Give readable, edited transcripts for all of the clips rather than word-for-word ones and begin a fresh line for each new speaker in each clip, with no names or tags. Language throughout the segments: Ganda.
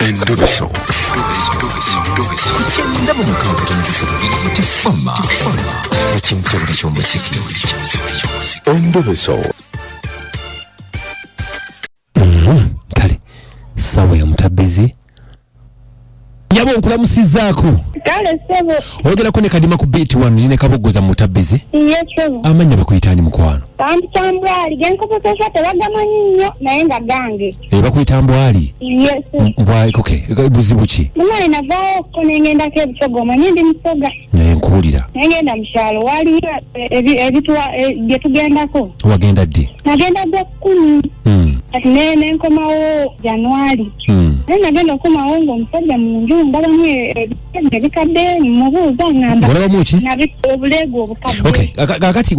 Endobeso.
Ku kyenda mu mukaaga tono 3 Tifama ekimtebule ky'omuziki.
Endobeso.
Kale sawa ya mutabizi nyabo, nkulamusizaako.
Kale ssebo.
Oyogerako ne Kadima ku Beat One ne Kabogoza mutabizi.
Ye ssebo.
Amannya bakuyitaani, mukwano?
Bampita Mbwali, genkozesesa tebagamanyi nnyo naye nga gange.
E, bakuyita Mbwali?
Ye ssebo.
Mbwali, okay. Buzibu ki?
Munange, navaawo ko nengendako ebusoga, omanyi ndi Musoga.
Naye nkuwulira.
Nengenda mu kyalo, waliyo ebituwa bye tugendako.
Wagenda ddi?
Nagenda gwa 10. Kati nenkomawo January. Naye nagenda okukomawo ng'omusajja mu nju ndabamu ebisajja ebikadde, mubuuza ngamba
Olabamu ki?
Obuleega obukadde.
Okay, kakati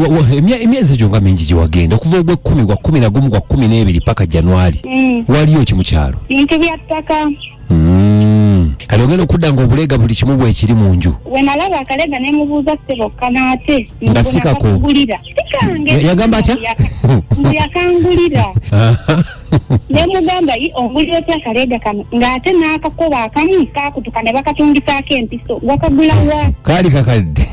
emyezi egyo nga mingi gye wagenda, okuva ogw'ekkumi, gwa 11, gwa 12 paka January. Waliyo ki mu kyalo?
Bintu bya ttaka.
Kati ogenda okudda nga obuleega buli kimu bwekiri mu nju.
We nalaba akalega ne mubuuza, "Ssebo, kanaate?"
Nga si kako.
Nakakugulira, si kange.
Yagamba atya?
Mbu yakangulira. Ne mugamba, "Yi, ongulira otya akaleega kano ng'ate n'akakoba akamu kakutuka ne bakatungisaako empiso? Wakagula wa?"
Kaali kakadde.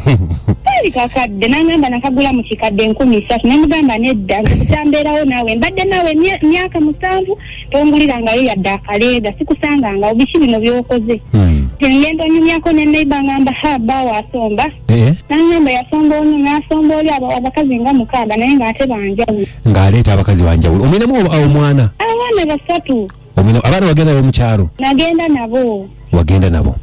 Kaali kakadde. N'angamba nakagula mu kikadde 3000. Ne mugamba, "Nedda, nze kukyambeerawo naawe, mbadde naawe emyaka 7, tongulirangayo yadde akaleega, sikusangangawo. Biki bino by'okoze?" Ngenda onyumyako ne neighbour, ngamba, "Ha, bbaawo asomba." N'angamba yasomba ono n'asomba oli, abo abakazi nga mukaaga, naye ng'ate banjawulo.
Ng'aleeta abakazi banjawulo. Omwinamu omwana?
Abaana basatu.
Abaana wagenda nabo mu kyalo?
Nagenda nabo.
Wagenda nabo.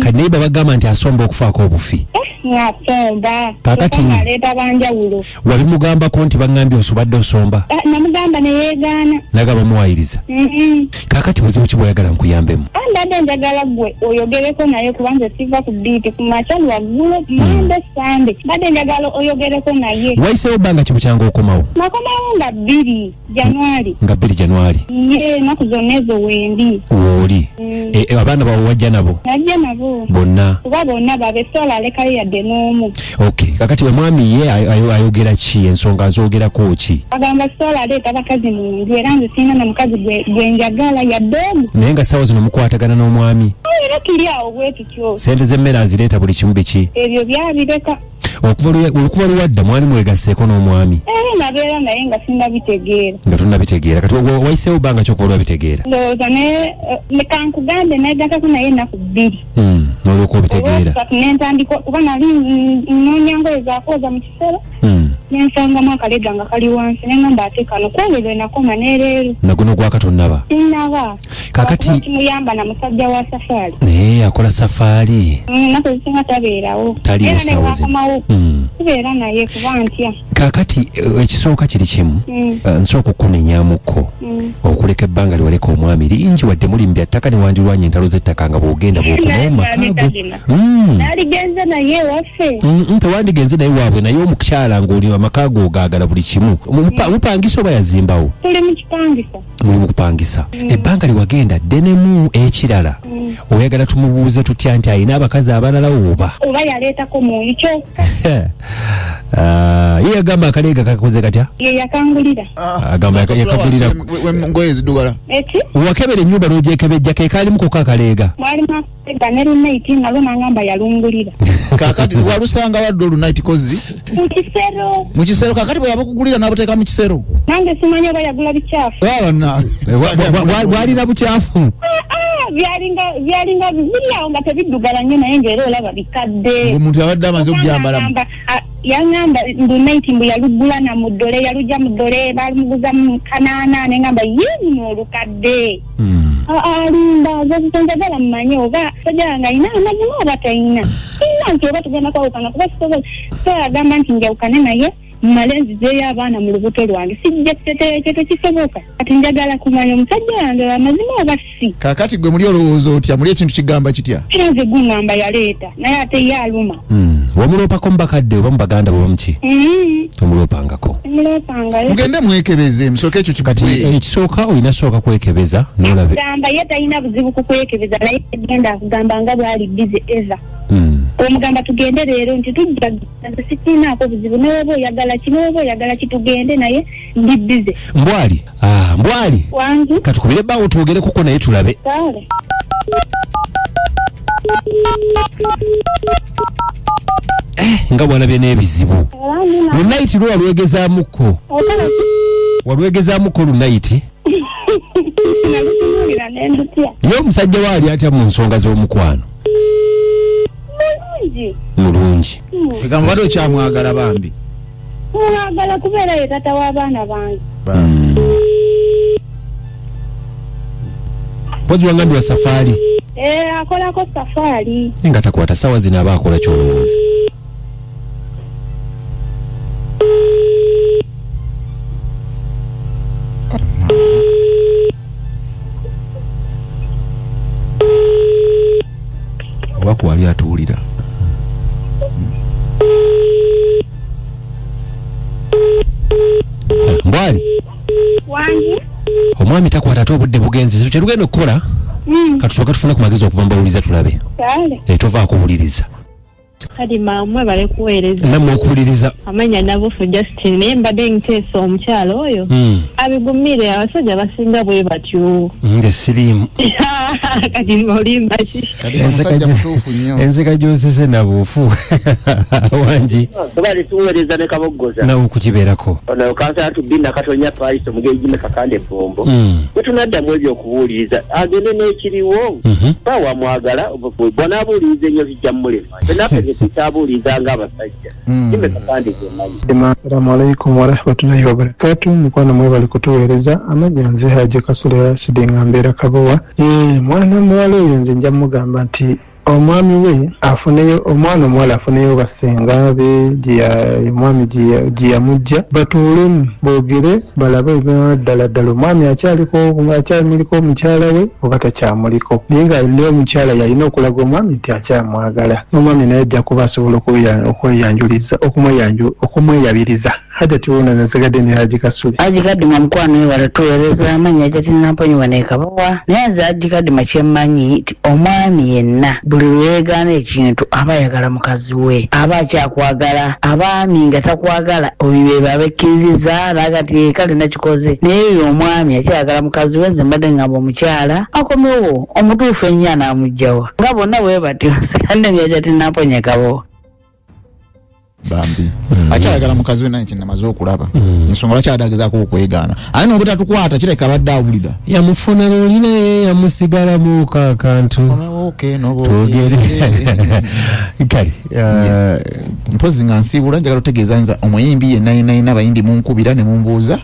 Kati neighbour bagamba nti asomba okufaako obufi.
Ng'asomba.
Kaakati-
Aleeta banjawulo.
Wabimugambako nti baŋŋambye osobadde osomba?
Ah, namugamba neyeegaana.
Naga bamuwayiriza? Kaakati buzibu ki bw'oyagala nkuyambemu?
Ah, mbadde njagala gwe oyogereko naye, kuba nze siva ku Beat ku makya, lwaggulo, Mande, Sande. Mbadde njagala oyogereko naye.
Wayiseewo bbanga ki bukyanga okomawo?
Nakomawo nga 2 January.
Nga 2 January.
Ye, ennaku zonna ezo wendi.
Wooli?
Mm.
E, e, abaana bawe wajja nabo?
Najja nabo.
Bonna?
Kuba bonna babe, sola alekayo yadde n'omu.
Okay, kakati omwami ye ayogera ki? Ensonga azogerako ki?
Agamba sola aleeta bakazi mu nju, era nze sirina na mukazi gwe njagala yadde omu.
Naye nga ssaawa zino mukwatagana n'omwami?
Era tuli awo bwe tutyo.
Sente z'emmere azireeta, buli kimu biki?
Ebyo byabireka.
Okuva lwadda mwali mwegasseeko n'omwami?
Era nabeera naye nga sinnabitegeera.
Nga tonnabitegeera. Kati wayiseewo bbanga ki okuva lwabitegeera?
Ndowooza ne kankugambe negatako naye ennaku 2.
N'olyoka obitegeera.
Olwokusatu nentandika, kuba nali nnoonya ngoye zakwoza mu kisero, nensangamu akalega nga kali wansi, nengamba ate kano kwolwo lwe nakoma nereero.
Naguno gwaka tonnaba?
Sinnaba.
Kaakati-
Kimuyamba na musajja wa safaari.
Naye akola safaari?
Nnaku ezisinga tabeerawo.
Taliiwo
Era ne
ssaawa zino.
bwakomawo kubeera naye kuba ntya.
Kaakati ekisooka kiri kimu. Nsooka okunenyamukko okuleka ebbanga liwaleka omwami lingi, wadde muli mu bya ttaka, newandirwanya entalo z'ettaka nga bw'ogenda bw'okomawo mu maka ago.
Naaligenze naye ewaffe.
Tewandigenze naye waabwe, naye omukyala ng'oli amaka go ogaagala buli kimu. Mupangisa oba yazimbawo?
Tuli mu kipangisa.
Muli mu kupangisa. Ebbanga liwagenda ddenemu. Ekirala, oyagala tumubuuze tutya nti alina abakazi abalala oba?
Oba yaleetako mwoyo kyokka.
Ah, ye yagamba akaleega kakoze katya?
Ye yakangulira.
Agamba yakagulira.
Ngoye ziddugala.
Eki?
Wakebera ennyumba n'ogyekebejja, ke kaalimu kokka akaleega?
Mwalimu akalega ne lunaiti nga lwo nangamba yalungulira.
Kakati walusanga wadde olunaiti kozi?
Mu kisero.
Mu kisero. Kakati bwe yabukugulira n'abuteeka mu kisero?
Nange simanyi oba yagula bikyafu.
Aba
Bwalina bukyafu?
Ah, byalinga biri awo nga tebiddugala nnyo, naye ngaera olaba bikadde.
Omuntu yabadde amaze okubyambalamu.
Yaŋŋamba, yaŋŋamba mbu naiti mbu yalugula na mu ddole, yalujja mu ddole, balumuguza mu kanaana. Neŋŋamba, ye luno olukadde. Alimba. Nze njagala mmanye oba sajja wange alina amazima oba talina. Ina nti oba tugenda kwawukana, kuba sisobola so agamba nti njawukane naye mmale nzizeeyo abaana mu lubuto lwange. Sijja, ekyo tekisoboka. Kati njagala kumanya omusajja wange wamazima oba si.
Kakati gwe muli olowooza otya? Muli ekintu kigamba kitya?
Era nze guŋŋamba yaleeta, naye ate ye aluma.
Wamuloopako mu bakadde oba mu baganda bwe bamuki? Tomuloopangako?
Muloopangayo.
Mugende mwekebeze musooke ekyo.
Kati
kikwe.
Ekisooka olina sooka kwekebeza n'olabe.
Gamba ye talina buzibu ku kwekebeza, naye genda akugamba nga bwali busy eva. Omugamba tugende leero nti tujja, nze sikirinaako buzibu, newoba oyagala ki, newoba oyagala ki, tugende, naye ndi busy.
Mbwali, ah, Mbwali.
Wangi.
Katukubire ebbaawo twogerekuko naye tulabe.
Kale.
Eh, nga bwalabye n'ebizibu.
Era nina
Lunayiti lwo walwegezaamuko?
Okola ki?
Walwegezaamuko lunayiti?
Nalutunuulira ne ndutya.
Ye omusajja we ali atya mu nsonga z'omukwano?
Mulungi.
Mulungi.
Egamba badde okyamwagala bambi.
Mwagala kubeera ye taata w'abaana bange.
Mpozi wangambye wa safaari.
Eh, akolako safaari.
Naye nga takwata saawa zino aba akola kyolowooza?
Oba kwali atuwulira.
Mbwali.
Wangi.
Omwami takwata ate obudde bugenze. So kyetugenda okukola, katusooke tufune ku magezi okuva mu bawuliriza tulabe.
Kale.
Eh, tovaako wuliriza.
Kadima, mwebale kuweereza.
Nammwe okuwuliriza.
Amanya Nabufu Justin, naye mbadde nteesa omukyala oyo abigumire, abasajja basinga bwe batyo.
Nge siriimu.
Kati olimba ki?
Kati omusajja mutuufu nnyo.
Enseka gyosese nabuufu wangi.
Oba netuweereza ne Kaboggoza.
Nawe okukibeerako.
Ono kansala tubbi Nakatonya Paris omugenyi Jime Kakande Bombo. Bwe tunaddamu ebyo okubuuliriza agende n'ekiriwo. Ba wamwagala bw'anaabuuliriza ennyo kijja mumulema. Ffe naffe tetukyabuuliriza ng'abasajja. Jime Kakande gyemanyi.
Assalamu alaikum warahmatullahi wabarakatu. Mukwano, mwebale kutuweereza. Amanya nze Haji Kasule Rashidi nga mbeera Kabowa. Eh, mwana muwala oyo nze nja mugamba nti omwami we afuneyo omwana omuwala, afuneyo basenga be omwami gye yamujja, batuulemu boogere balabe ebinaa ddala ddala omwami akyaliko akyamuliko omukyala we oba takyamuliko. Naye nga naye omukyala yalina okulaga omwami nti akyamwagala, n'omwami naye ajja kuba asobola okweyanjuliza okumweyabiriza. Hajati wuuno, nze nsigadde ne Haji Kasule.
Haji Kadima, mukwano, wewala tuweereza. Amannya Hajati Namponyiwa nekabawa, naye nze Haji Kadima kyemmanyi nti omwami yenna buli lwe yeegaana ekintu aba ayagala mukazi we, aba akyakwagala. Abaami nga takwagala oyo be babekkiririza nagati kale nakikoze, naye oyo omwami akyayagala mukazi we. Nze mbadde ngamba omukyala akomewo, omutuufu ennyo anaamuggyawa nga bonna bwe batyo. Sigadde ne Hajati Namponya Kabowa.
Bambi akyayagala mukazi we, naye kyenamaze okulaba ensonga lwaki adagezaako okwegaana aye nobutatukwata kireka abadde awulira.
Yamufuna luli naye yamusigalamu kakantu. Twogere kale.
Mpozi nga nsiibula, njagala otegeeza nza omuyimbi yenna yenna yenna, abayimbi munkubira ne mumbuuza,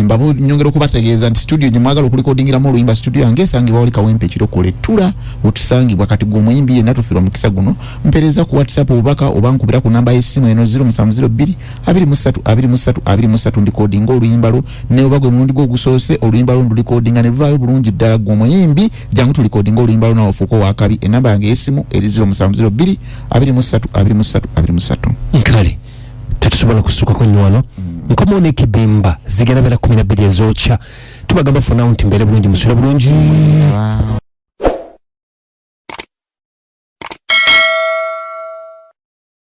mbabu nyongera okubategeeza nti studio gye mwagala okulikodingiramu oluyimba, studio yange esangibwa wali Kawempe Ekirokole Ttula wetusangibwa. Kati gwe omuyimbi yenna tofiirwa mukisa guno, mpeereza ku WhatsApp obubaka oba nkubira ku namba y'essimu eno 0702 23 23 23, ndikodinga oluyimba lwo. Ne oba gwe mulundi gwo ogusoose, oluyimba lwo ndulikodinga ne luvaayo bulungi ddala. Gwe omuyimbi jangu tulikodinga oluyimba lwo nawe ofuuke owakabi. Enamba yange y'essimu eri 0702 23 23 23.
Kale tetusobola kusukako nnyo wano. Nkomawo n'ekibimba zigenda beera 12 ezookya. Tubagamba fonawo nti mbeere bulungi, musule bulungi.
Wow.